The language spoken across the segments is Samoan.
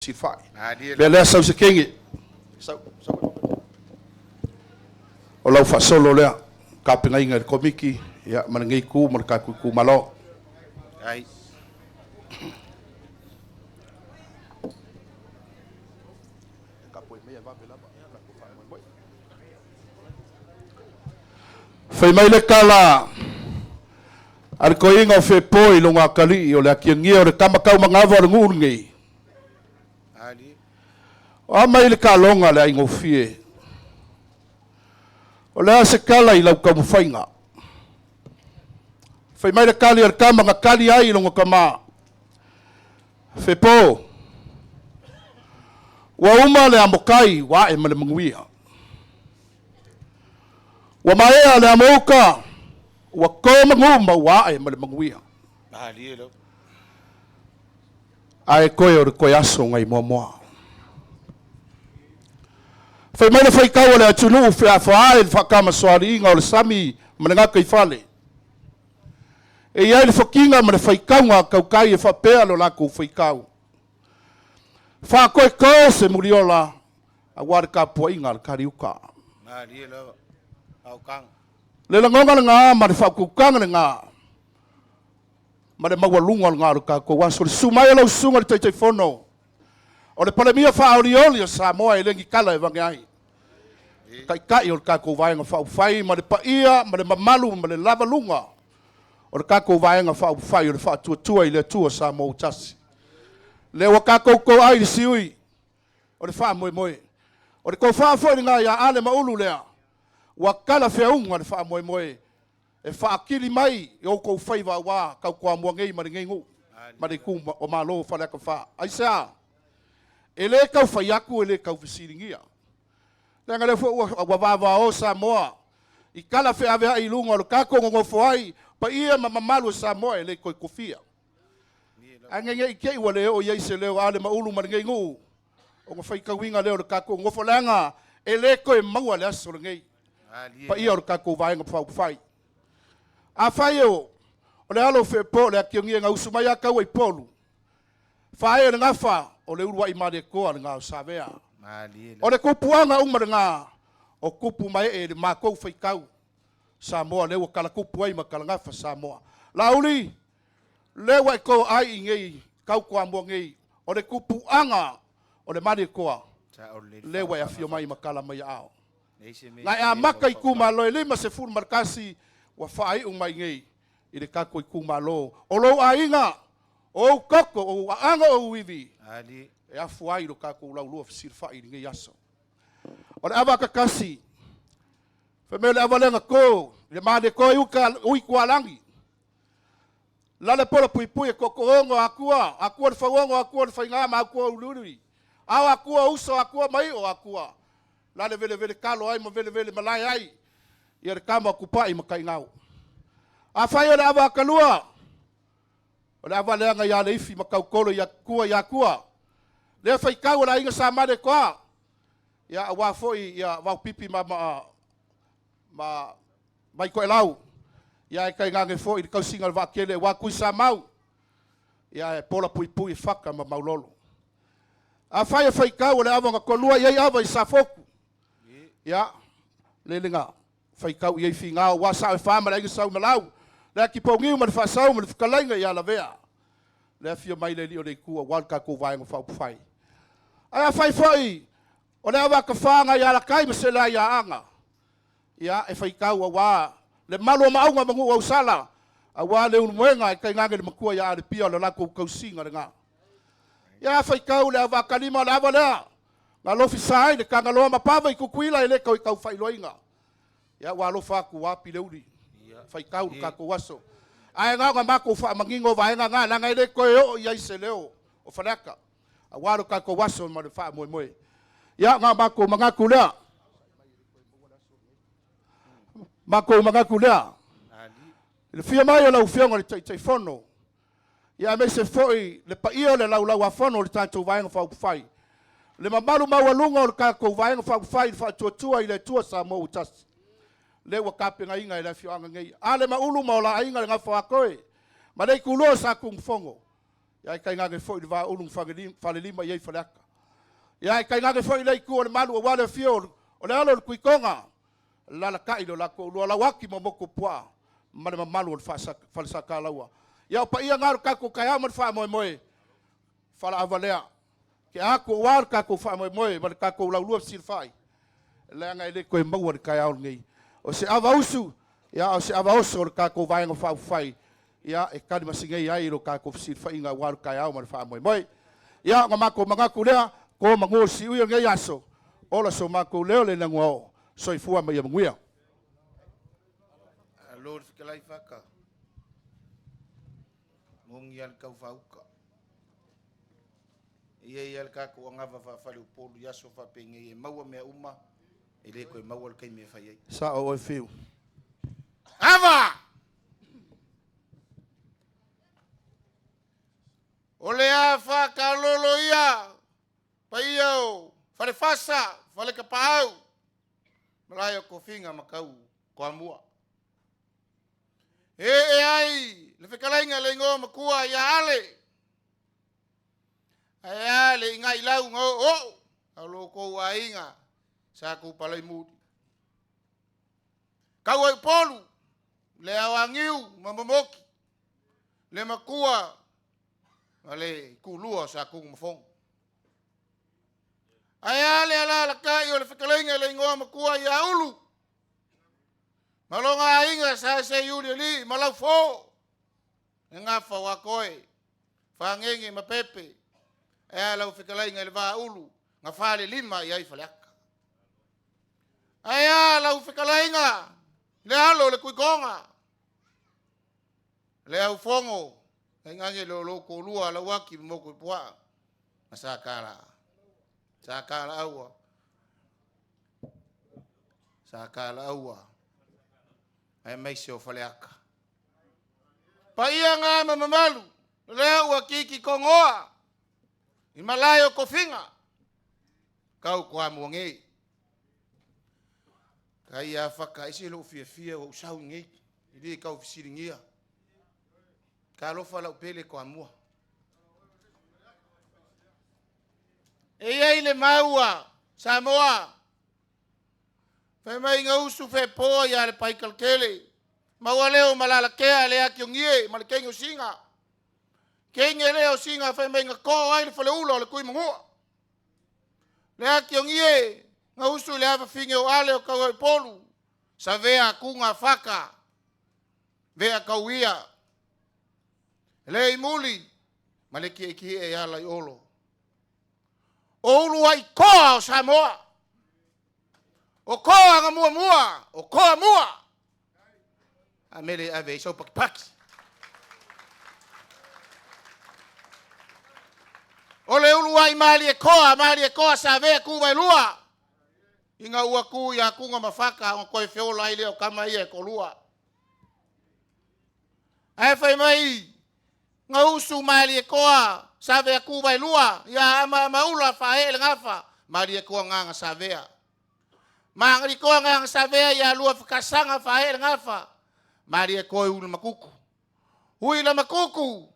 Silafai. Lea lea sau se kenge. Sau, sau. O lau faasolo lea, tapenaina e le Komiti, ia, ma lenei itu ma le tatou itumalo. Ai. Fai mai le tala a le toeaina o Fepo i lona atalii o le atiagia o le tama taumanava o le nuu lenei. Ali. O a mai le taloga le aigofie. O le a se tala i lau taumafaiga. Fai mai le tali a le tama na tali ai i lona tama. Fepo, ua uma le amokai ua ae ma le manuia. Ua maea le amouka, ua to manu ma ua ae ma le manuia. Malie lava. Ae toe o le toe aso nai muamua. Fai mai le faitau a le atunuu feafaai le faatamasoaliiga o le sami ma le gataifale. E i ai le fokiga ma le faitauga a tautai e faapea lo latou faitau. Faatoetoe se muliola aua le tapuaiga a le taliuta. Malie lava. Aokaga. Le lagoga lena ma le faautautaga lena ma le maualuga o lena o le tatou aso. Le susu mai o lau susuga i le Taitaifono o le Palemia faaolioli o Samoa e le ni tala e vane ai. Taitai o le tatou Vaega Faaupufai ma le paia ma le mamalu ma le lavaluga o le tatou Vaega Faaupufai o le Faatuatua i le Atua Samoa ua tasi. Lea ua tatou toai i le siui o le faamoemoe. O le tofa foi lena ia Ale ma Ulu lea, ua talafeauga le faamoemoe e faatili mai i outou faiva aua tautoamua nei ma lenei nuu ma le itu o Malo o Faleata 4. Aisea? E le tau fai atu, e le tau fesiligia. Leaga lea foi ua vavao Samoa i tala feaveai i luga o le tatou nonofo ai, paia ma mamalu o Samoa e le toe tofia. Ae nei nei te i ua le oo i ai se leo Ale ma Ulu ma lenei nuu, ona faitauina lea o le tatou nofo, leaga e le toe maua le aso lenei. Paia o le tatou Vaega Faaupufai. Afai o le alo o Feepo o le atiogia na usu mai a taua i Polu, faaee o le gafa o le uluai Malietoa lena o Savea. O le tupuaga uma lena o tupu ma ee i le matou faitau Samoa lea ua talatupu ai ma talagafa Samoa. Laauli, lea ua e toai i nei tautoamua nei, o le tupuaga o le Malietoa lea ua e afio mai ma tala mai aao. Na e amata i itumalo e 51 ua faaiu mai nei i le tatou itumalo. O lou aiga, o ou toto, o ou aano, o ou ivi, e afua ai lo tatou laulua fesilafai i lenei aso. O le ava kakasi, fai mai o le ava lea na to i le Malietoa i uta ui tualagi. Lale pola puipui e tootoogo akua, akua le fauogo, akua le faiga ma akua uliuli. Ao akua uso, akua mai o akua. Lale velevele talo ai ma velevele malae ai. Ia le tama kupai ma kaingau. Afai o le ava akalua, o le ava leaga ia Leifi ma Tautolo i akua i akua. Lea faitau o le aiga sa Malietoa. Ia aua foi ia Vaupipi ma ma ma Vaitoelau. Ia e tainane foi i le tausiga o le vaatele aua Tuisamau. Ia e pola puipui e fata ma maulolo. Afai e faitau o le ava na tolua i ai ava i Safotu. Ia, lelega faitau i ai figao aua sao e fa ma le aiga Saumalau. Le atipouniu ma le faasau ma le fetalaiga ia Lavea. Le afio mai le alii o le itu aua le tatou Vaega Faaupufai. Ae afai foi o le ava tafa nai alatai ma selai ia aga. Ia, e faitau aua le malu o maauga ma nuu ausala, aua le ulumoega e tainane le matua ia Alepia o le latou tausiga lena. Ia, a faitau le ava kalima o le ava lea, na lofisa ai le Tagaloa ma Pava i Tutuila e le toe tau faailoaina. Ia, ua alofa atu ua api le uli, faitau le tatou aso. Ae na ona matou faamanino vaega na, leaga e le toe oo i ai se leo o Faleata, aua lo tatou aso ma le faamoemoe. Ia, na matou manatu lea. Matou manatu lea. I le fia mai o lau Afioga i le Taitaifono, ia aemaise foi le paia o le laulau-a-fono o le tatou Vaega Faaupufai, le mamalu maualuga o le tatou Vaega Faaupufai i le Faatuatua i le Atua Samoa ua tasi, lea ua tapenaina e le afioaga nei, Ale ma Ulu ma o la aiga le Gafa o Akoe, ma le itulua o Satunumafono. Ia ae tainane foi le Vaaulu na falelima i ai Faleata. Ia ae tainane foi le itu o le malu aua le afio o le alo o le Tuitoga, lalatai lo latou lua Lauaki ma Motuopuaa ma le mamalu o le Falesatalaua. Ia o paia na o le tatou taeao ma le faamoemoe, falaava lea, tea atu aua le tatou faamoemoe ma le tatou laulua fesilafai, leaga e le toe maua le taeao lenei. O se ava usu, ia o se ava oso o le tatou Vaega Faaupufai, ia e talimasina ai lo tatou fesilafaiga aua le taeao ma le faamoemoe. Ia ona matou manatu lea, to manu o le siui o lenei aso, ola so matou leo le lagona oo, soifua ma ia manuia. Alo le fetalai Faka. Moni lava le tau faauta. E i ai lava le tatou anava faa-faleupolu i aso faapenei e maua mea uma, e le toe maua le taimi e fai ai. Sao oe Fiu. Ava! O le a faakalolo ia paia o Falefasa, Falekapaau, malae o tofiga ma tau Toamua. E ee ai le fetalaiga i le igoa matua ia Ale, ae a le igailau na oooo a lo outou aiga sa Tupalaimuli. Tau ai Upolu, le aoagiu ma Momoki, le matua ma le itulua o sa Tunumafono. Ae a le alalatai o le fetalaiga i le igoa matua ia Ulu, ma lona aiga sa Seiulialii ma Laufo, le gafa o Atoe, Fagege ma Pepe, ae a lau fetalaiga i le Vaaulu na falelima i ai Faleata. Ae a lau fetalaiga le alo o le Tuitoga, le aufono, tainane le lou toalua Lauaki ma Motuopuaa ma Sa Talaaua, Sa Talaaua, aemaise o Faleata. Paia na ma mamalu, lea ua titi togoa i malae o tofiga, tau Toamua nei. Tai ia Faka, e ese lou fiafia ua ou sau i inei, e le tau fesiligia. Talofa lau pele Toamua. E i ai le mau a Samoa, fai mai na usu fepoa ia le Paikaletele, maua leo malalakea le atiogie ma le teine o Siga. Teine lea o Siga fai mai na to ai le faleula o le Tuimanua. Le atiogie na usu i le afafine o Ale o Tauaipolu, savea tuga faka, vea tauia, le imuli ma le kiekie e ala i olo. O uluai toa o Samoa, o toa na muamua, o toa mua, a mele ave i sau pakipaki. O le uluai malie toa, malie toa sa avea tuvaelua, ina ua tu ia Tuga ma Faka ona toe feola ai lea o tama ia e toalua. Ae fai mai Gausu Malietoa Saveatu Vaelua ia Amaamaula faaee le gafa Malietoa Gaga Savea. Magalitoa Gaga Savea ia Luafakasaga faaee le gafa Malietoa i Ulamatutu. Ui Lamatutu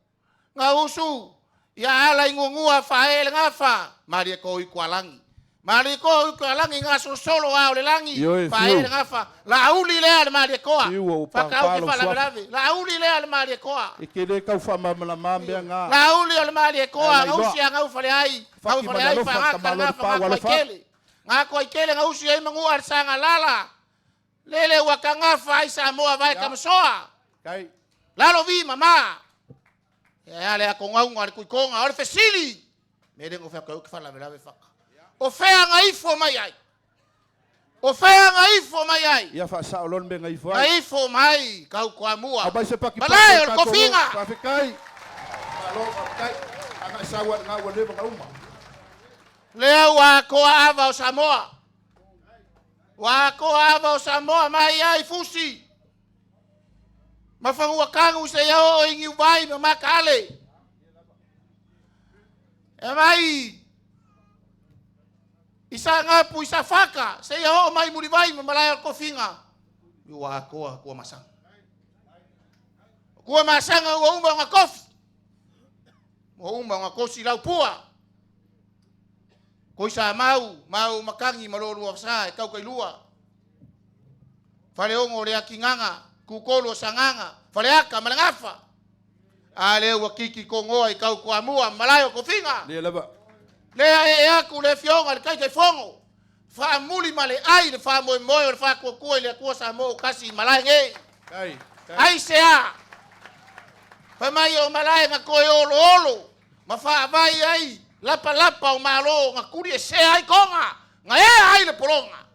Gausu ia ala i Guagua faaee le gafa Malietoa i Tualagi. Malietoa i Tualagi gasolosolo a o le lagi Ioe, faaee fiu. le gafa Laauli lea le Malietoa. Fiu ua ou Fakau papa ke lau suafa. faalavelave Laauli lea le Malietoa. E te le tau faamalamalama mea na. Lauli o le malie koa, Ae gausi a gau fale ai, gau Faki ma fale le ai alofa, fagaka tamalo nga le pau fagako ai alofa. kele. Nga ko ai kele gausi ai mangu al sanga lala. Lele ua kagafa ai Samoa vai Ya. kamasoa. Kai. Lalo vi mama. E ale a kongaunga le kuikonga, o le fesili. Me le ngofea kau ke falavelave faka. O fea nga ifo mai ai. O fea nga ifo mai ai. Ia faasao loa le mea na ifo Nga ai. ifo mai kau kwa mua. Aumai se paki Malae o le kofiga. Faafetai. Malo faafetai. Agai sau ai lena ua leva ona uma. Lea ua akoa ava o Samoa. Ua akoa ava o Samoa mai ai fusi. Ma fagua kagu se ia oo i Niuvai ma Makale. E mai i sa ngapu i sa faka se ia oo mai Mulivai ma malae o le kofiga. Ua akoa kua masanga. Kua masanga ua uma ona kofi. uma nga kosi lau pua. Koi sa mau, mau makangi ma lua sa e kau kai lua. Faleogo o le akigaga, kukolu o sagaga, faleaka ma le gafa. A lea ua kiki kogoa i kau kuamua, malae o kofiga. Lea lava. Lea e aku le afioga i le Taitaifono, faamuli ma le ai le faamoemoe o le Faatuatua i le Atua Samoa ua tasi i malae nei. Kai. Kai. Aisea? Fai mai o malae na toe oloolo ma faavai ai lapalapa o malo na tuliesea ai toga, na ea ai le pologa.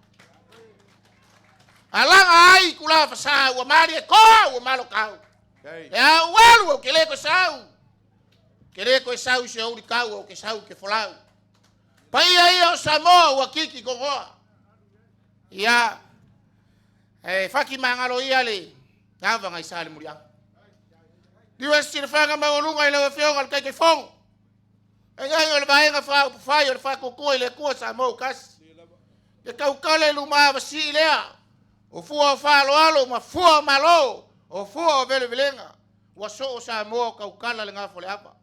Alaga ai itulā fasā ua malie toa ua malokau. Kai. E a ualu au ke le koe sau. Ke le koe sau i se ouli kau au ke sau ke folau. Paia ia o Samoa ua kiki kogoa. Ia, e faki mangalo ia le avaga i sa le muliaga. Liu se silafaga maualuga i lau Afioga i le Taitaifono. E ai o le Vaega Faaupufai o le Faatuatua i le Atua Samoa ua tasi. E tautala i luma avasii lea, o fua o faaaloalo ma fua o malo, o fua o velevelega. Ua soo Samoa o tautala le gafa o le ava.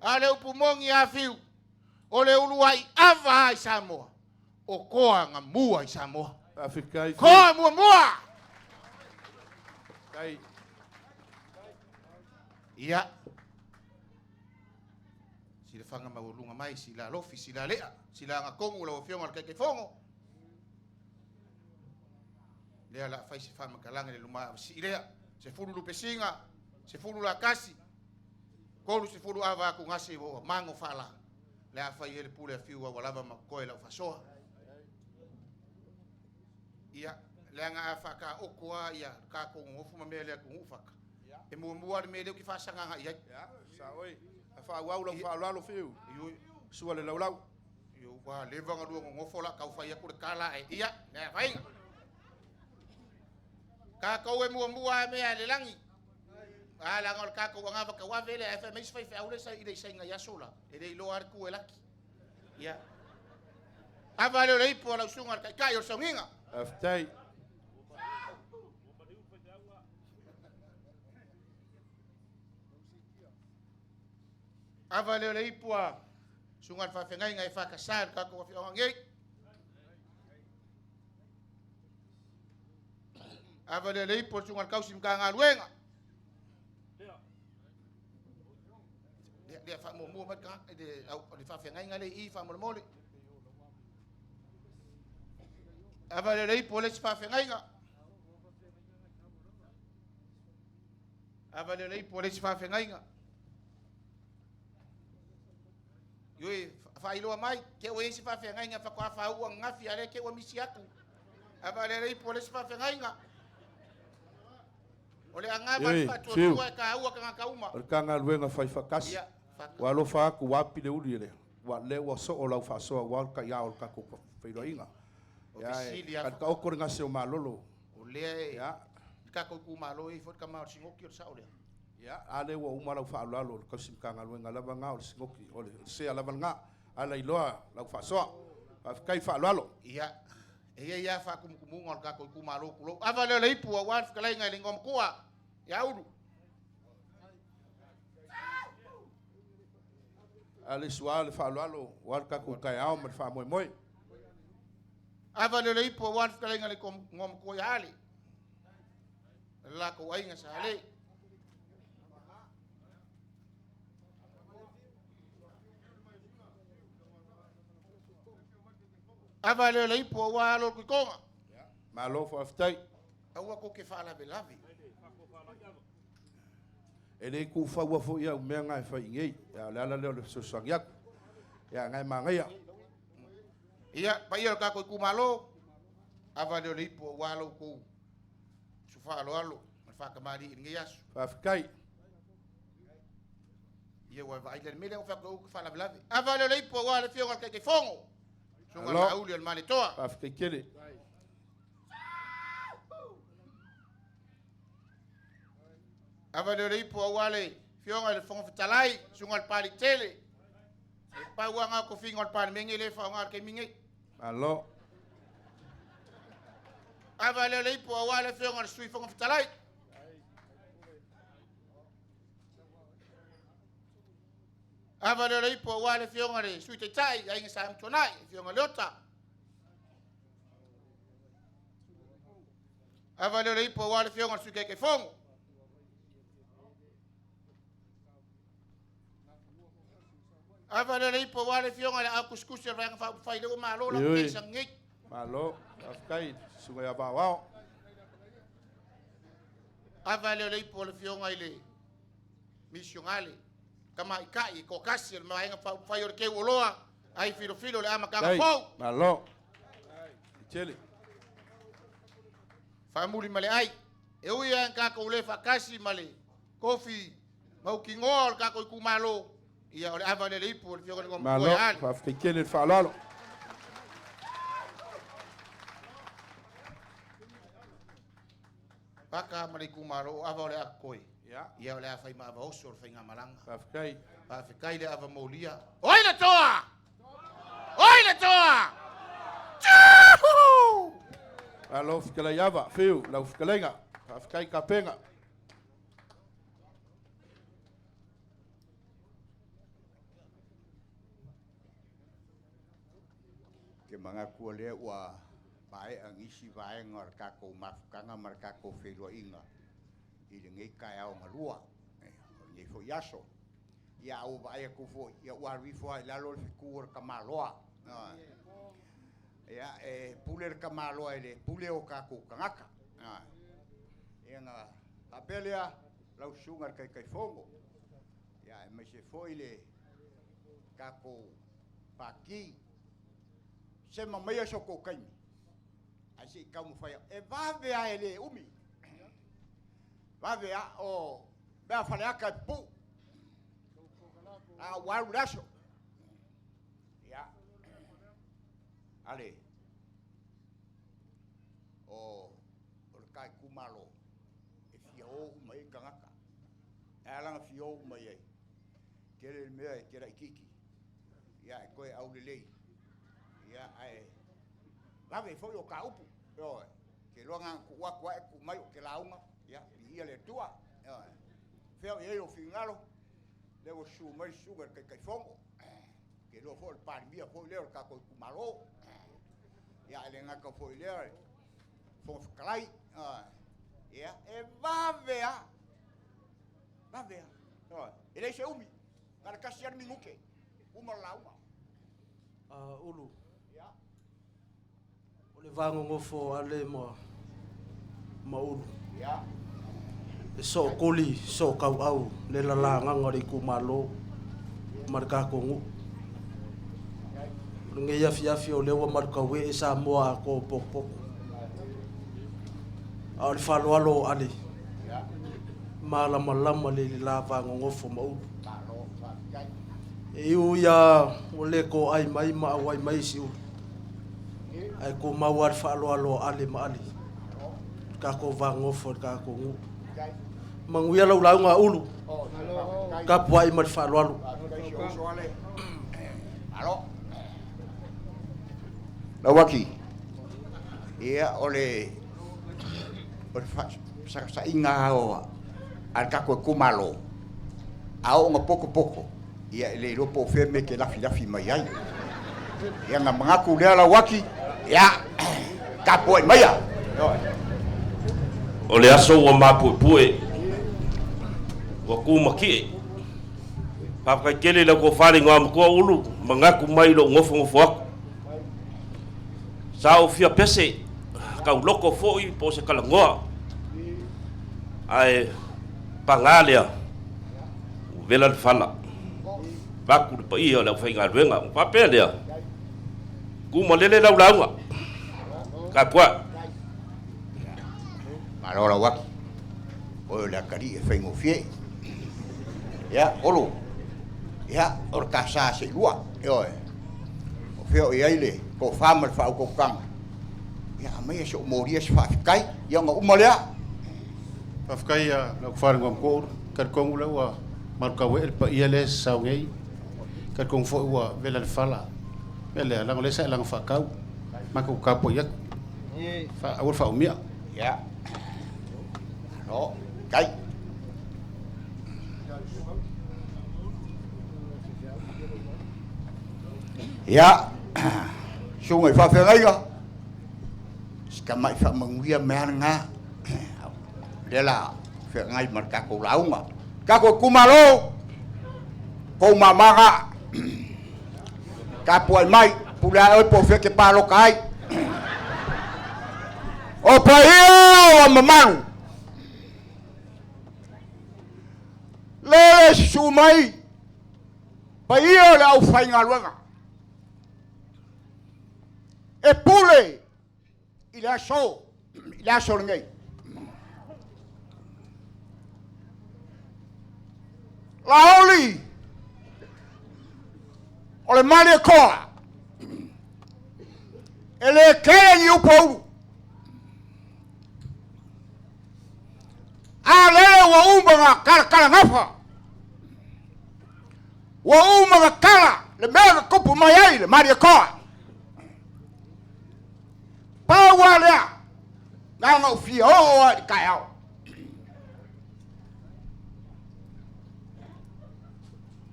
A o le upu moni afiu, o le uluai ava ai Samoa, o toa na mua i Samoa. Faafetai. Toa muamua! Kai. Ia, silafaga maualuga mai, sila alofi, sila lea, sila agatonu lau Afioga i le Taitaifono. Lea la fai se faamatalaga i le luma avasii lea. 10 lupesiga, 10 lakasi, 30 ava atugase ua mago faala. Le a fai ai le pule a fiu ua lava ma koe lau faasoa. Ia, leaga a faataoto a ia tatou nonofo ma mea le atunuu faka. E muamua le mea lea ou te faasagaga i ai. Ia, sa oi. A faaauau lau faaaloalo Fiu. Ioe. Sua le laulau. Io ua leva ona lua nonofo la tau fai atu le tala e ia, le faiga. Tatou e muamua a mea le lagi. A laga o le tatou agava tauave lea e fai mai se faifeau le sa i le isaina i aso la. E le iloa le tu e laki. Ia. Ava lea o le ipu a lau susuga i le Taitai o le Sauniga. Faafetai. Ava lea o le ipu a susuga i le faafeagaiga e faakasa i le tatou afioaga nei. Ava lea o le ipu a le susuga i le tausi Matagaluega. Lea, lea faamuamua mai le tagata, le, au, le faafeagaiga lea i i faamolemole. Ava lea o le ipu a le isi faafeagaiga. Ava lea o le ipu a le isi faafeagaiga. Ioe, faailoa mai, ke ua isi faafeagaiga faatoa faaua gafi a lea ke ua misi atu. Ava lea o le ipu a le isi faafeagaiga. O le agava le Ioe, faatuatua e taua tagata uma. O le tagaluega fai faatasi. Ia, Ua alofa atu ua api le uli le. Ua le ua soo lau faasoa ua ka ia o le tatou feiloaiga. O Ia, fesili e a ka oko le gase o malolo. O lea e Ia, le tatou itumalo e i foi le tama o le Sinoki o le sao lea. Ia, a le ua uma lau faaaloalo o le tausi Matagaluega lava ngā o le Sinoki, o le sea lava ngā. Ala iloa lau faasoa. Faafetai faaaloalo. Ia, e ia ia faatumutumuga o le tatou itumalo tulou. Ava lea o le ipu aua le fetalaiga i le igoamatua ia Ulu. Ale sua le faaaloalo ua le tatou taeao ma le faamoemoe. Ava lea o le ipu aua le fetalaiga i le igoamatua ia Ale. Le latou aiga sa Ale. Ava lea o le ipu aua alo o le Tuitoga. Malo faafetai. Aua tou te faalavelave. E le tuufaua foi au mea ngā e fai nei. Ia, o le ala lea o le fesoasoani atu. Ia, ngai magaia. Ia, paia o le tatou itumalo, ava lea o le ipu aua lo outou sufaaaloalo ma le faatamalii i lenei aso. Faafetai. Ia ua vaai le mea lea ua fai atu ou te faalavelave. Ava lea o le ipu aua le afioga i le Taitaifono, susuga Alo. Laauli o le Maletoa. Faafetai tele. Ava lea o le ipu aua le afioga i le Fofoga Fetalai, susuga i le Paalitele. E pau lava o tofiga o le Palemene lea e faaaoga i le taimi nei. Malo. Ava lea o le ipu aua le afioga i le Sui Fofoga Fetalai. Ava lea o le ipu aua le Afioga i le Sui Taitai, Aiga Sa Amituanai, Afioga Leota. Ava lea o le ipu aua le Afioga i le Sui Taitaifono. Ava lea o le ipu aua le Afioga i le Aao Tusitusi o le Vaega Faaupufai lea ua malo lau Ioe. tei nei. Malo, faafetai susuga ia Vaoao. Ava lea o le ipu o le Afioga i le Misionale, Tamaitai e toatasi o le Vaega Faaupufai o le Teuoloa, ai filofilo le amataga Dai, fou. malo. Tele. Faamuli ma le ai. E ui lava ina tatou le faatasi ma le tofi mautinoa o le tatou itumalo, ia o le ava lea o le ipu o le Afioga i le Igoamatua Malo, ia Ale. faafetai tele le faaaloalo. Paka ma le itumalo o ava o le atoe. Ia, Ia o le a fai ma ava oso o le faigamalaga. faafetai. Faafetai le ava molia. Oi le toa! Oi le toa! Tjuhu! Malo fetalai ava, fiu, lau fetalaiga. Faafetai tapena. Ke manatu lea ua maea nisi vaega o le tatou mafutaga ma le tatou feiloaiga i lenei taeao galua, o lenei foi aso. Ia a ua vaai atu foi, ia ua alu ifo lava i lalo le fetu o le tamaloa. Ia, e pule le tamaloa i le pule o tatou tagata. Ia na faapea lea lau susuga i le Taitaifono, ia aemaise foi le tatou Pati, sema maia so outou taimi, ae se i taumafai atu. E vave lava e le umi. Vave lava, o mea Faleata e pupuu, a ua alu le aso. Ia, ale, o le ta itumalo, e fia o uma i ai tagata. E ala ona fia o uma i ai, tele le mea e te laitiiti, ia e toe aulelei, ia ae vave foi o ta upu. Ioe, te iloa na ona tuu atu lava e tuu mai ou te lauga, ia, viia le Atua. Ioe, fea o i ai lou finagalo, lea ua susu mai le susuga i le Taitaifono, te iloa foi o le Palemia foi lea o le tatou itumalo. Ia ae le gata foi i lea, le Fofoga Fetalai, ia, e vave lava, vave lava. Ioe, e leai se umi, na o le tasi lava le minute, uma le lauga. Ulu, Ia. o le vagogofo a le ma Ulu. Ia. E sookoli, sookauau le lalagaga o le itumalo ma le tatou nuu. O lenei afiafi o lea ua malutauee e Samoa atoa o potopoto. A o le faaaloalo o Ale, Ia. malamalama le la vagogofo ma Ulu. Malo, faafetai. E iu ia ua le toai mai ma auai mai si Ulu. Ae tumau lava le faaaloalo a Ale ma Ale. Le tatou vagogofo o le tatou nuu. Faafetai. Manuia lau lauga Ulu, Oh, faafetai. tapuai ma le faaaloalo. Faafetai si ou uso Ale. Malo. Lauaki. Ia, o le faasaiga o a le tatou itumalo, a oo ina poto, ia e le iloa po o fea mea e te lafilafi mai ai. Ia na manatu lea Lauaki, ia, tapuai maia. Ioe. O le aso ua mapuepue, ua tumatie. Faafetai tele i lau tofa le Igoamatua Ulu, manatu mai i lou nofonofo atu. Sa ou fia pese, tauloto foi po o se talanoa. Ae paga lea, ua vela le fala. Vaku le paia o le aufaigaluega. Ua faapea lea, tumalele lau lauga. Tapuai. Malo Lauaki. O le atalii e faigofie. Ia, Olo. Ia, o le tasa se i lua. Ioe. O fea o i ai le tofa ma le faautautaga. Ia, aumaia se o molia se faafetai. Ia, ona uma lea. Faafetai ia lau faaluga Ulu. Talitonu lea ua malutauee le paia lea e sasao nei. Talitonu foi ua vela le fala. Mea lea, leaga o lea sa e laga faatau. Matou tapuai atu. Aua le faaumia. Ia. Malo. Tai. Ia, susuga i faafeagaiga, si tamai faamanuia mea lena, lea la feagai ma le tatou lauga. Tatou itumalo, tou mama na, tapuai mai, pule ae oe po o fea e te palota ai. O paia o mamalu, lele susu mai, paia o le aufaigaluega, e pule i le aso, i le aso lenei. Laoli o le Malietoa, e le tele ni upu a ulu. A lele ua uma na talatalagafa, ua uma na tala le mea na tupu mai ai le Malietoa. Pau lava lea, na ona ou fia oo lava i le taeao.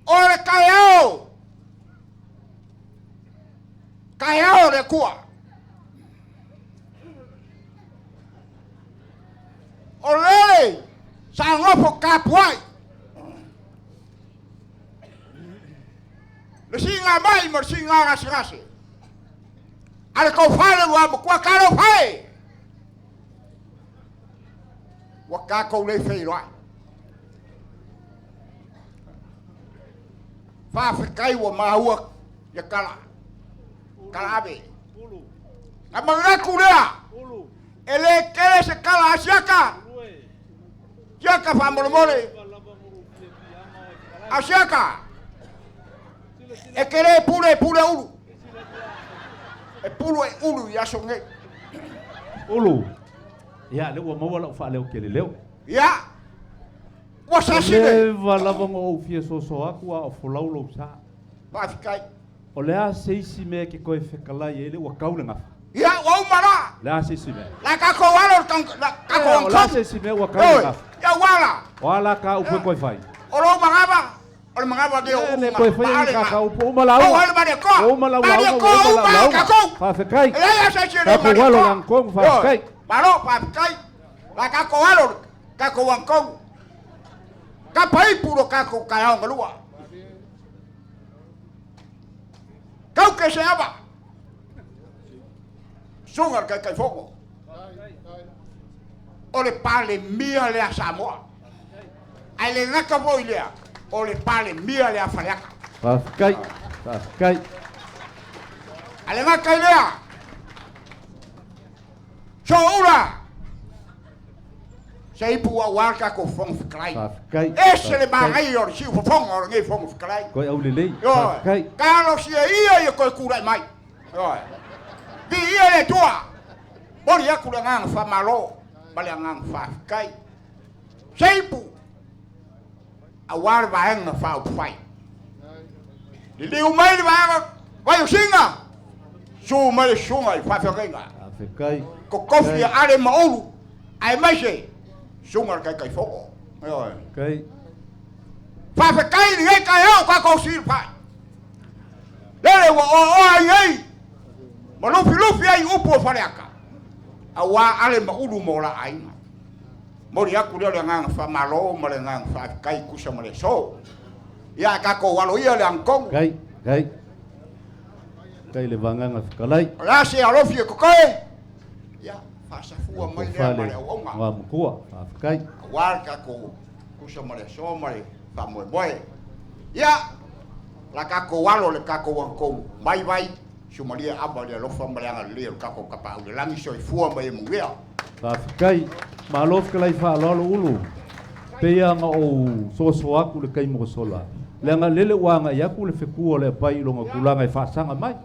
O le taeao, taeao o le Atua. O lele sa nofo tapuai le siiga mai ma le siiga gasegase a le tofa le Igoamatua, talofa e! Ua tatou le feiloai. Faafetai ua maua ia tala, tala ave. Na manatu lea, e le tele se tala a Siaka. Siaka faamolemole. A Siaka, e te le pule e pule ulu. E pulu e ulu i aso nei. Ulu. Ia, lea ua maua lau faaleo kele leo. Ia, ua sasi le. Leva lava ona ou fia soso atu a o folau lou sa. Faafetai. O le a se isi mea e te toe fetalai ai lea ua tau le gafa? Ia, ua uma la. O le a se isi mea? La tatou alo le tang, la tatou Ia, o le a angkong. se isi mea ua tau le gafa? Ia, ua la. O a la ka upu e toe fai? O lou manava, o le manava lea o Ia, le uma toe faia ni maale na. ka upu, uma lauga. Ou ale male koa. Ua uma lau Male lauga, ua koa, uma lau uma lauga. tatou. Faafetai. E leai a se isi e le Tatou male alo koa. le angkong, faafetai. Ioe. Malo, faafetai. La tatou alo le tatou angkong. Kapa ipu lo tatou taeao galua. Tau ke se ava. Susuga le Taitaifono. O le Palemia lea a Samoa. Ae le gata foi lea, o le Palemia lea a Faleata. Faafetai, faafetai. Ae le gata i lea, Soula, se ipu aua le tatou Fofoga Fetalai. Faafetai. Ese le manaia o le siufofoga o lenei Fofoga Fetalai. Koe aulelei. Ioe. Faafetai. Talosia ia ia toe tulai mai. Ioe. Viia le Atua. Momoli atu le agaga faamalo ma le agaga faafetai. Se ipu aua le Vaega Faaupufai. Liliu mai le Vaega Vaiosina, susu mai le susuga i faafeagaiga. Faafetai. Totofi a Ale ma Ulu, aemaise susuga i le Taitaifono. Ioe. Faafetai. Faafetai i lenei taeao tatou silafai. Lele ua oaoa ai ai ma lufilufi ai upu o Faleata, aua Ale ma Ulu ma o la aiga. Momoli atu lea o le agaga faamalo ma le agaga faafetai tusa ma le aso. Ia a tatou alo ia le agatonu. Kai, kai. Kai le vagaga fetalai. O le a se alofi e totoe? Ia, faasafua mai lea ma le auauna. Igoamatua, faafetai. Aua le tatou tusa ma le aso ma le faamoemoe. Ia, la tatou alo le tatou agatonu mai vai, sumalia ava le alofa ma le agalelei o le tatou Tapaau i le Lagi, soifua ma ia manuia. Faafetai. Malo fetalai faaaloalo Ulu. Pei lava ona ou soso atu i le taimi ua sola, leaga lele ua agai atu le fetu o le apai i lona tulaga e faasaga mai.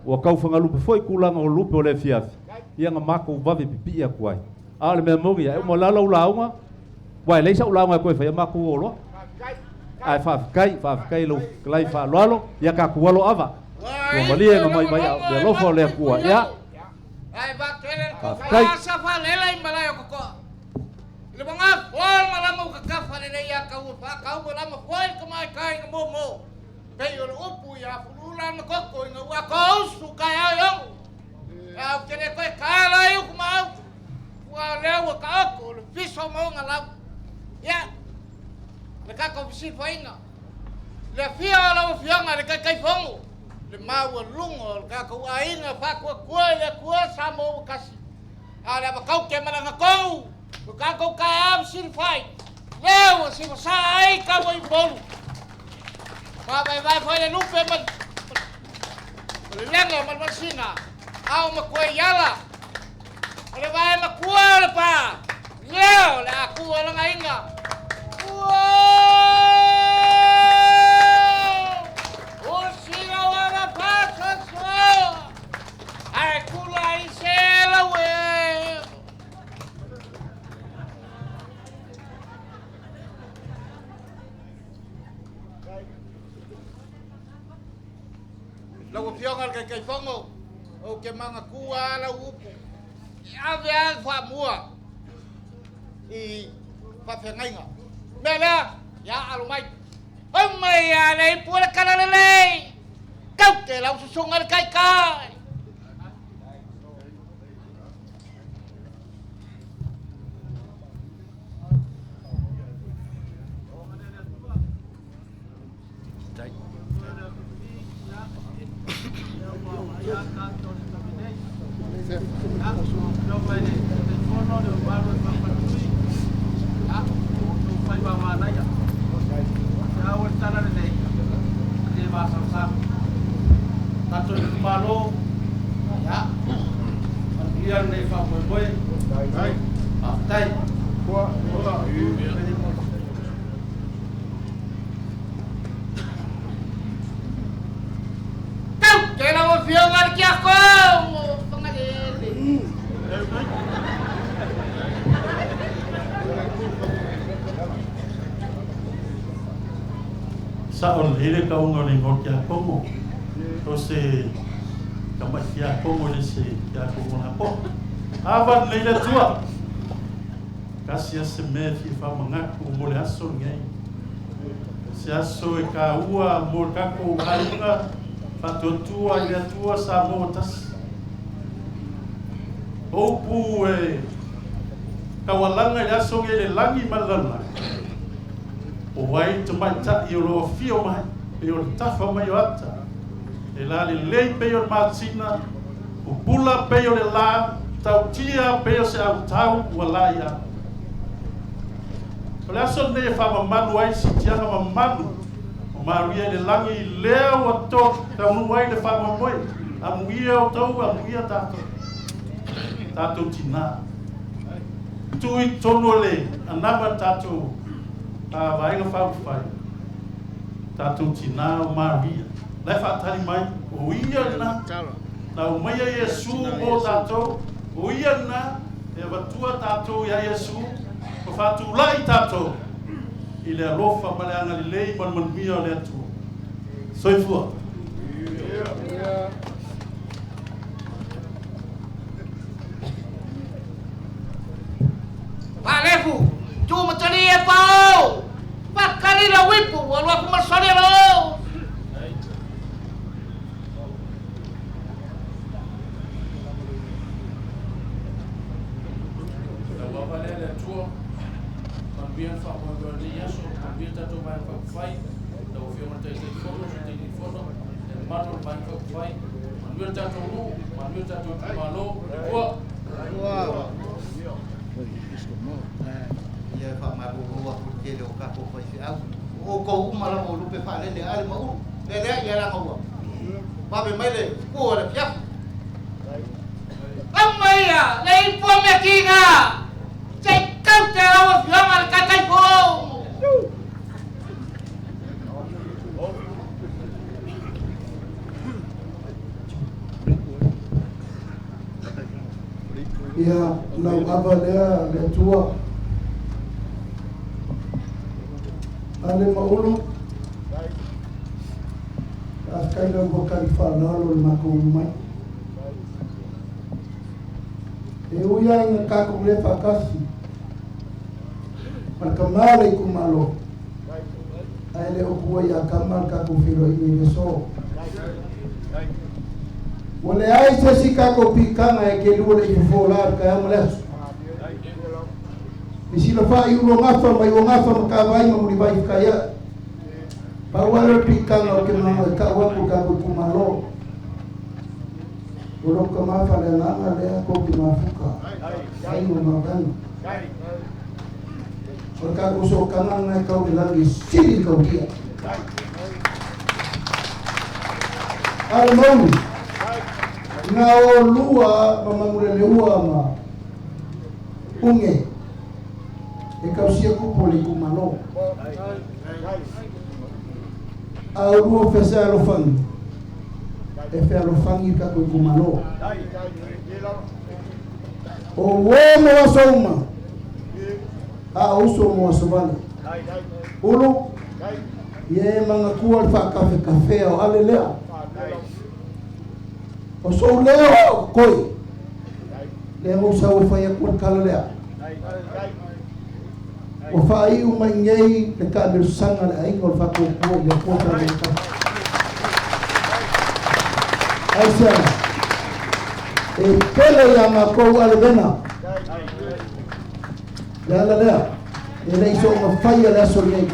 Ua tau fagalupe foi tulaga o lupe o le afiafi, ia na matou vave pipii atu ai. A o le mea moni, e uma la lau lauga, aua e leai sau lauga e toe faia, matou o loa. Ae faafetai, faafetai i lau fetalai faaaloalo, ia tatou alo ava. Ua malie na mai mai a o le alofa o le Atua. Ia. Faafetai. Pei o le upu ia fulula na koko inga ua kousu kai au yong. Au ke le koe kala i uku mau. Ua lea ua ka oko le fiso maunga lau. Ia, le kako fisifainga. Le fia o lau afioga le Taitaifono, le maualuga o le tatou aiga faatuatua i le Atua Samoa ua tasi. A o le avakau ke malaga tonu, o tatou taeao fesilafai, lea ua sivasaa ai taua i Upolu. Faavaevae foi le lupe ma le lega ma le masina, a o matua i ala. O le vae matua o le pā, lea o le a tu o lagaina. Ua! O sila wala pasasoa, ai kula i se laue. Lau afioga le Taitaifono, ou te manatua lau upu. E ave a le faamua i faafeagaiga. Mea lea, ia alo mai. Mai ia le ipu o le kala lelei. Kau te lau susuga le taitai. Kau te lau afioga le Tiakono Fagalele. Sa o le kaunga o le ngo kia kongo. O se ka mai kia kongo le se kia kongo na po. Ava le le tua. Kasi ase me fi fa mangaku mo le aso ngai. Se aso e ka ua mo kako aiga fa tua i le tua sa mo tas. O pu e kawalanga i le aso ngai le langi malala. O wai te mai ta i o lo fio mai, e o le tafa mai o ata. E la le lei pe o le matina, o pula pe o le la, tautia pe o se au tau ua la ia. O le aso nei e whamamanu ai si tianga mamanu, o maria le langi i lea ua tō, taunu ai le whamamoe, a muia o tau, a muia tātou. Tātou tina. Tui tono le, anama tātou, a vaenga whaufai, tātou tina o Maria. Lai whaatari mai, o ia na, na o maia Yesu mō tātou, o ia na, e watua tātou ia Yesu, o whātulai tātou, i le alofa ma le anga lelei ma le manuia o le Atua. Soifua. Palefu, tu matali e pao. Pakali la wipu, walu aku masali lo. La wava lea le Atua, manuia le faamoemoe o lenei aso, manuia le tatou vaega faaupufai, lau Afioga i le Taitaifono, Sui Taitaifono, le mamalu o le vaega faaupufai, manuia le tatou nuu, manuia le tatou itumalo, ua. Ia e faamalulu atu le tele o tatou faifeau. O outou uma lava o lupe faalele ale ma ulu. Le lea ia laga ua. Vave mai le fukua o le fiafu. Amaia, le ipu o meakiga. Se i kau te lau afioga le Taitaifono. Ia lau ava lea le Atua. Ale maulu. Afkai lau wakari whaalalo le makou mai. E uia inga kako le whakasi. Ma ka male i kumalo. Ae le o pua ia kama le kakou feiloaiga i le aso. Ua leai se isi kakou pikaga e kelua le ifofola le taeao ma le aso. E silafai ulogafa ma iuagafa ma tavai ma mulivai fekaia'i. Pau lava lea o le pikaga ou te manao e tau atu i le tatou itumalo. O lou tama faaleagaga lea tou te mafuta ai ma mavaega. O le tatou sootaga lena e tau i le lagi e sili le tautia. A o le mauli, na oulua ma Manuleleua ma Uge e tausia tupu o le itumalo. A oulua fesealofani, e fealofani le tatou itumalo. O uo mo aso uma, a o uso mo aso vale. Ulu, ia e manatua le faakafekafea o Ale lea. O sou leo a o koi, lea na ou sau e fai atu le tala lea. Ua faaiu mai nei le taamilosaga a le aiga o le Faatuatua i le Atua Taalogatasi. Aisea? E pele ia matou ale vena. Le ala lea, e le i soona faia le aso lenei.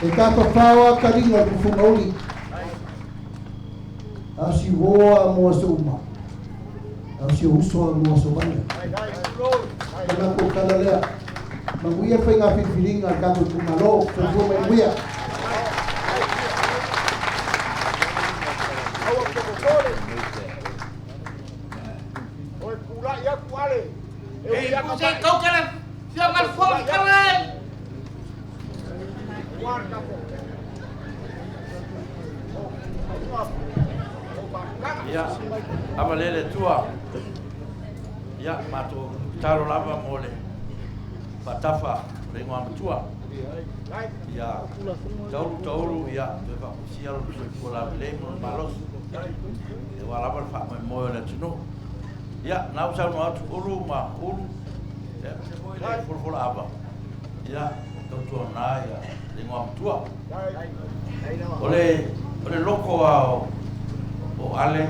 E tafafao a taliga o le tufugauli. A o si uo a mo aso uma. A o si ou uso a mo aso vale. O le matou tala lea. Manuia le faiga filifiliga a le tatou itumalo. Soifua ma ia manuia. Ia, avalea le Atua. Ia, matou tatalo lava mo le faatafa o le igoamatua. Ia, taulu taulu, ia, toe faafoisia lona soifua laulelei ma lona malosi. Ia, aua lava le faamoemoe o le atunuu. Ia, na ua saunoa atu Ulu ma Ulu, ia, aemaise foi le folafolaava, ia, tautuana ia le igoamatua. O le loko lava o Ale,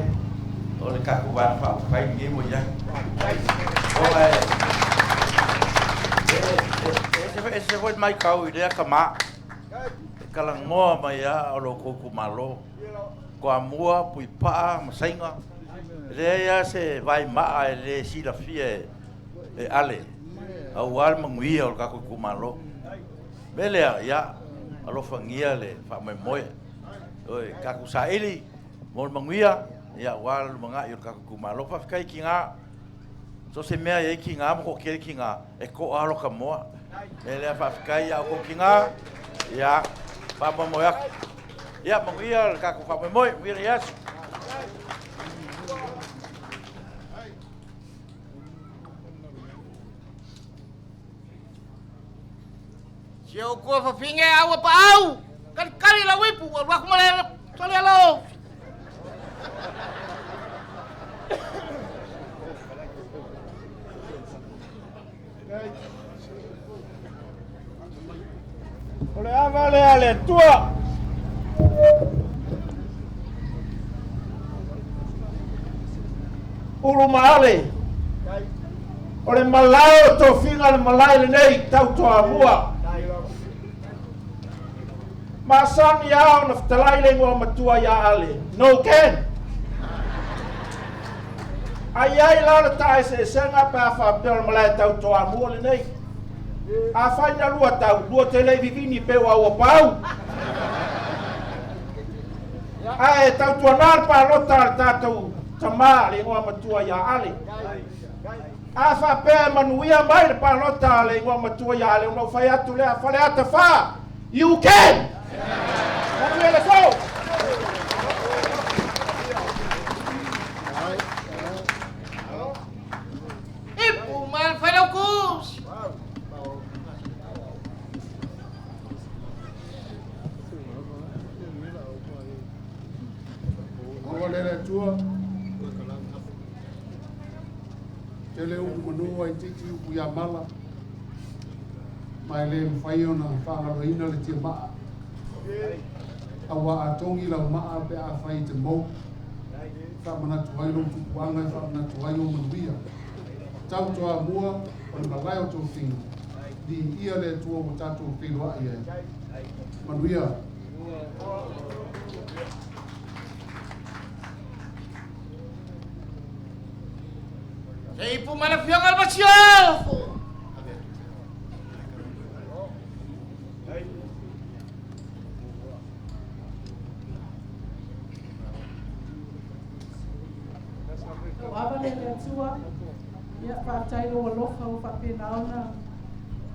o le tatou Vaega Faaupufai lenei ua i ai. Ona e ese foi le matau i lea tama, e talanoa mai lava o lo outou itumalo, Toamua, Puipaa ma Saina, e leai lava se vaemaa e le silafia e Ale, aua le manuia o le tatou itumalo. O le mea lea, ia alofagia le faamoemoe, ioe, tatou saili mo le manuia aua le lumanai o le tatou itumalo. Faafetai i tina, so o se mea e i ai tina ma toatele tina, e toa lava lota moa. O le mea lea faafetai ia outou tina, ia faamoemoe atu. Ia manuia le tatou faamoemoe, manuia lenei aso. Si ou kua fafine au e paau, kalikali lau ipu, ua alu atu ma le talialo. O le ava lea a le Atua. Ulu ma Ale. O le malae o tofiga le malae lenei tau Toamua. Masani lava ona fetalai le igoa matua ia Ale, No Ken. Ai i ai la le taeseesega pe a faapea o le malae tau Toamua lenei. Afai na lua tau, lua te le vivini pe ua ua pau. Ae tautuana le palota a le tatou tama le igoa matua ia Ale. A faapea e manuia mai le palota a le igoa matua ia Ale, ona ou fai atu lea, Faleata 4, you can! Manuia le aso! Ipu ma le Failautusi. Aua le le Atua. Tele upu manu ai titi upu ia mala. Ma e le mafai ona faagaloina le tiamaa. Auā a togi lau maa pe afai e te mou, e faamanatu ai lou tupuaga, e faamanatu ai ou manuia. Tau Toamua o le malae o tofiga, viia le Atua ua tatou feiloai ai. Manuia. Se ipu mai le afioga i le Masiofo. Lau ava lea le Atua, ia faafetai lou alofa ua faapena ona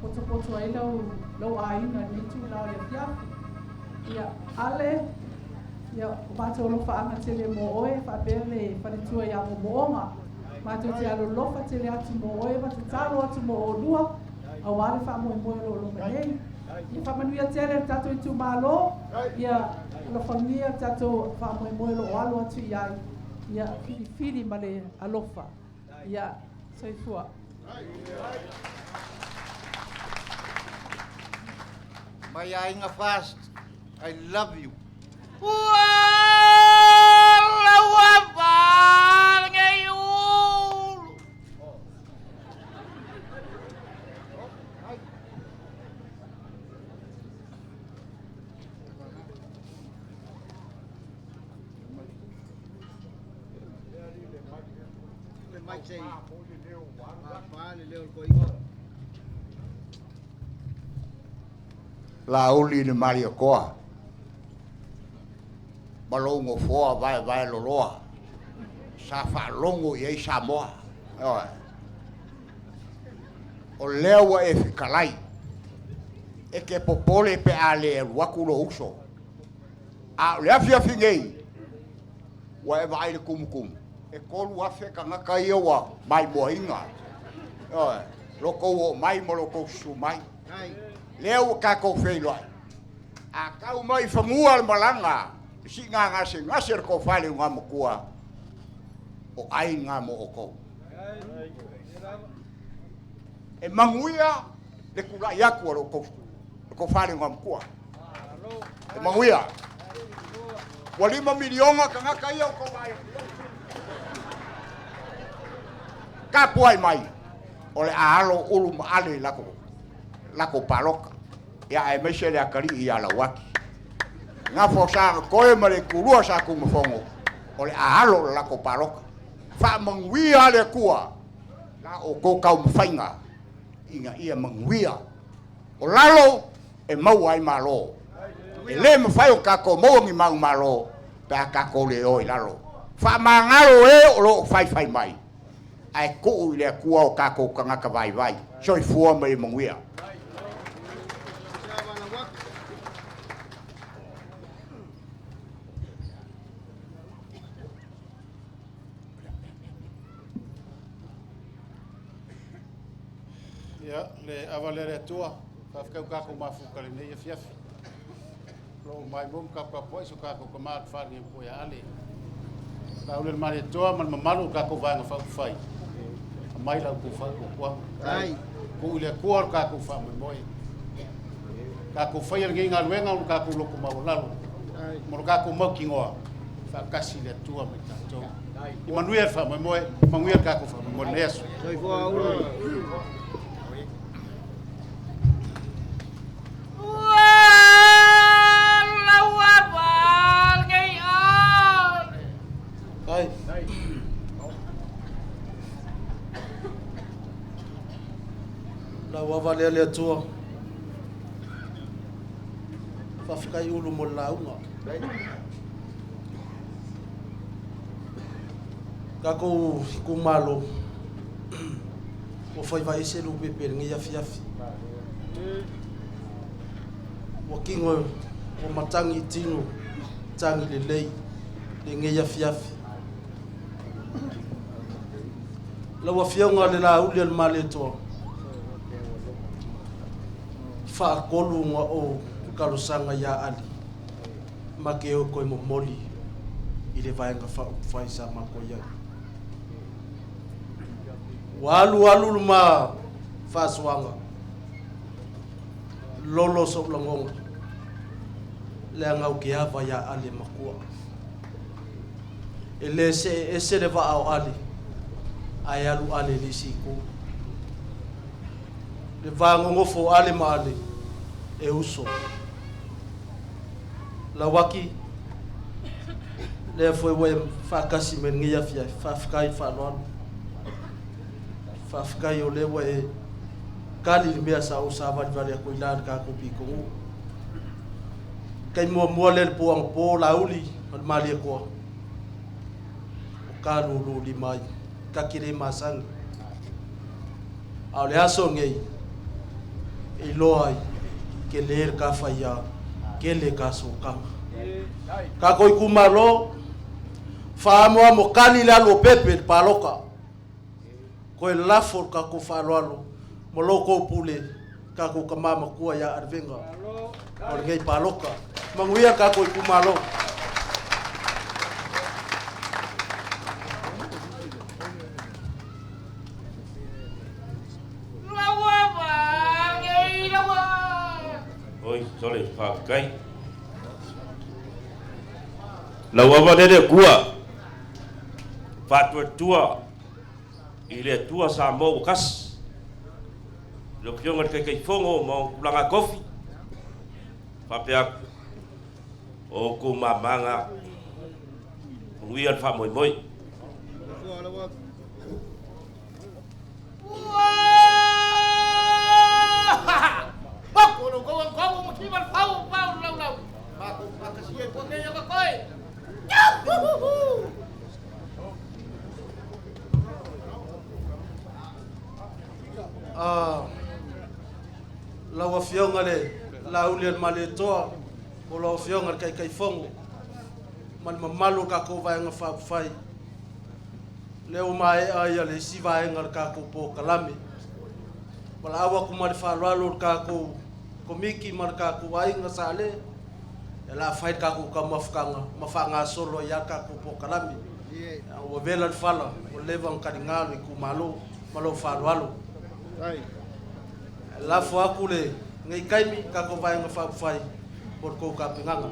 potopoto ai lau lou aiga i lenei itula o le afiafi. Ia, Ale, ia o matou alofaaga tele mo oe faapea le faletua ia Moomooga. Matou te alolofa tele atu mo oe ma tatalo atu mo oulua aua le faamoemoe o lo o loma nei. Ia faamanuia tele le tatou itumalo, ia alofagia le tatou faamoemoe o lo o alo atu i ai, ia filifili ma le alofa. Ia, soifua. My aiga fast, I love you. Ua laua valenei ulu. Laauli le Malietoa ma lou nofoa vaevae loloa sa faalogo i ai Samoa. Ioe. O lea ua e fetalai, e te popole pe a le alu atu lou uso. A o le afiafi nei, ua e vaai i le tumutumu, e 3,000 tagata ia ua maimoaina. Ioe. Lo tou oo mai ma lo tou susu mai. Lea ua tatou feiloai. A tau mai i fanua le malaga, le siiga gasegase a le tofa i le Igoamatua, o ai na mo outou. E manuia le tulai atu a lo outou tofa i le Igoamatua. E manuia. Ua 5 miliona tagata ia o tou vaai atu. Tapuai mai, o le a alo Ulu ma Ale i latou palota. Ia aemaise le atalii ia Lauaki. Gafa o Sagatoe ma le itulua sa Tumafono, o le a alo le latou palota. Faamanuia le Atua la outou taumafaiga ina ia manuia. O lalo e maua ai malo. E le mafai ona tatou maua ni manumalo pe a tatou le o i lalo. Faamagalo e o lo o faifai mai, ae tuu i le Atua o tatou tagata vaivai. Soifua ma ia manuia. Ia, le ava lea le Atua, faafetai ua tatou mafuta i lenei afiafi. O lo o maimoa ma taputapuai so tatou tama le Faleagafua ia Ale. Lauli o le Malietoa ma le mamalu o tatou Vaega Faaupufai, aumai la outou faatuatuaga. Tuu i le Atua lo tatou faamoemoe. Tatou faia lenei galuega o lo tatou loto maualalo ma lo tatou mautinoa faatasi le Atua ma i tatou. I manuia le faamoemoe, manuia le tatou faamoemoe lenei aso. Soifua ulu. Ua laua valenei ale. Ai. Lau ava lea le Atua. Faafetai Ulu mo le lauga. Tatou itumalo, ua faiva ese le UPP i lenei afiafi. Ua tino, ua matagi i tino, tagi lelei lenei afiafi. Lau Afioga le Laauli a le Malietoa, faatolu ona ou talosaga ia Ali ma te o toe momoli i le Vaega Faaupufai sa matou i ai. Ua alu alu le ma faasoaga. Lolo so'u lagona, leaga ou te ava iā Ale matua. E lē se'e ese le vaa o Ale, ae alu Ale i le isi itu. Le vagogofo o Ale ma Ale, e uso. Lauaki, lea foi ua e faatasi mai i lenei afiafi, faafetai le faaaloalo. Faafetai o lea ua e kali le mea sa ou savalivali atu ai la i le tatou pitonuu. Taimi muamua lea i le po anapo Laauli ma le Malietoa, o ta lululima ai, ta te le masani. A o le aso lenei, e iloa ai, tele le ta faia, tele ta sootaga. Tatou itumalo, faamoamo kali le alu o Pepe i le palota. Toe lafo le tatou faaaloalo ma lo outou pule tatou tama matua ia Arevega o lenei palota. Manuia tatou itumalo. Oi, sole, faafetai. Lau ava lea le Atua, faatuatua i le Atua Samoa ua tasi, lau Afioga i le Taitaifono ma ona tulaga tofi, faapea atu, o outou mama na, manuia le faamoemoe. Lau Afioga le Laauli o le Malietoa, po o lau Afioga i le Taitaifono ma le mamalu o le tatou Vaega Faaupufai, lea ua maea le isi vaega o le tatou polokalame. Valaau atu ma le faaaloalo i le tatou Komiti ma le tatou aiga sa Ale, ia o le a fai le tatou taumafataga ma faagasolo ai lava le tatou polokalame. Ua vela le fala, ua leva ona taliga le itumalo ma lou faaaloalo. Lafo atu lenei taimi i le tatou Vaega Faaupufai mo le tou tapenaga.